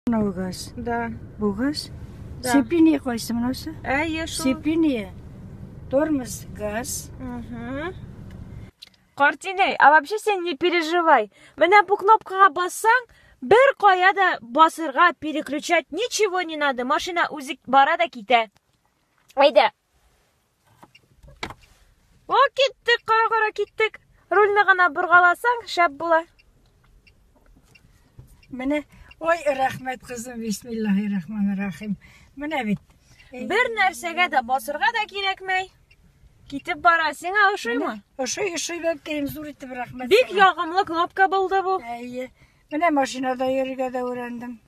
Мынау газ. Да. Бу газ. Да. Сцепление кайсы монысы? Әйе, шул. Сцепление. Тормоз, газ. Угу. Картинәй, а вообще син не переживай. Менә бу кнопкага бассаң, бер кая да басырга, переключать ничего не надо. Машина үзе бара да китә. Әйдә. О, киттек, кара-кара киттек. Рульны гына боргаласаң, шәп була. Менә, ой, рәхмәт, кызым, бисмиллаһи рахмани рахим. Менә бит. Бер нәрсәгә дә басырга да кирәкмәй. Китеп бара, сиңа ошыймы? Ошый, ошый, бәбкәем, зур итеп рәхмәт. Бик ягымлы кнопка булды бу. Әйе. Менә машинада йөрергә дә өйрәндем.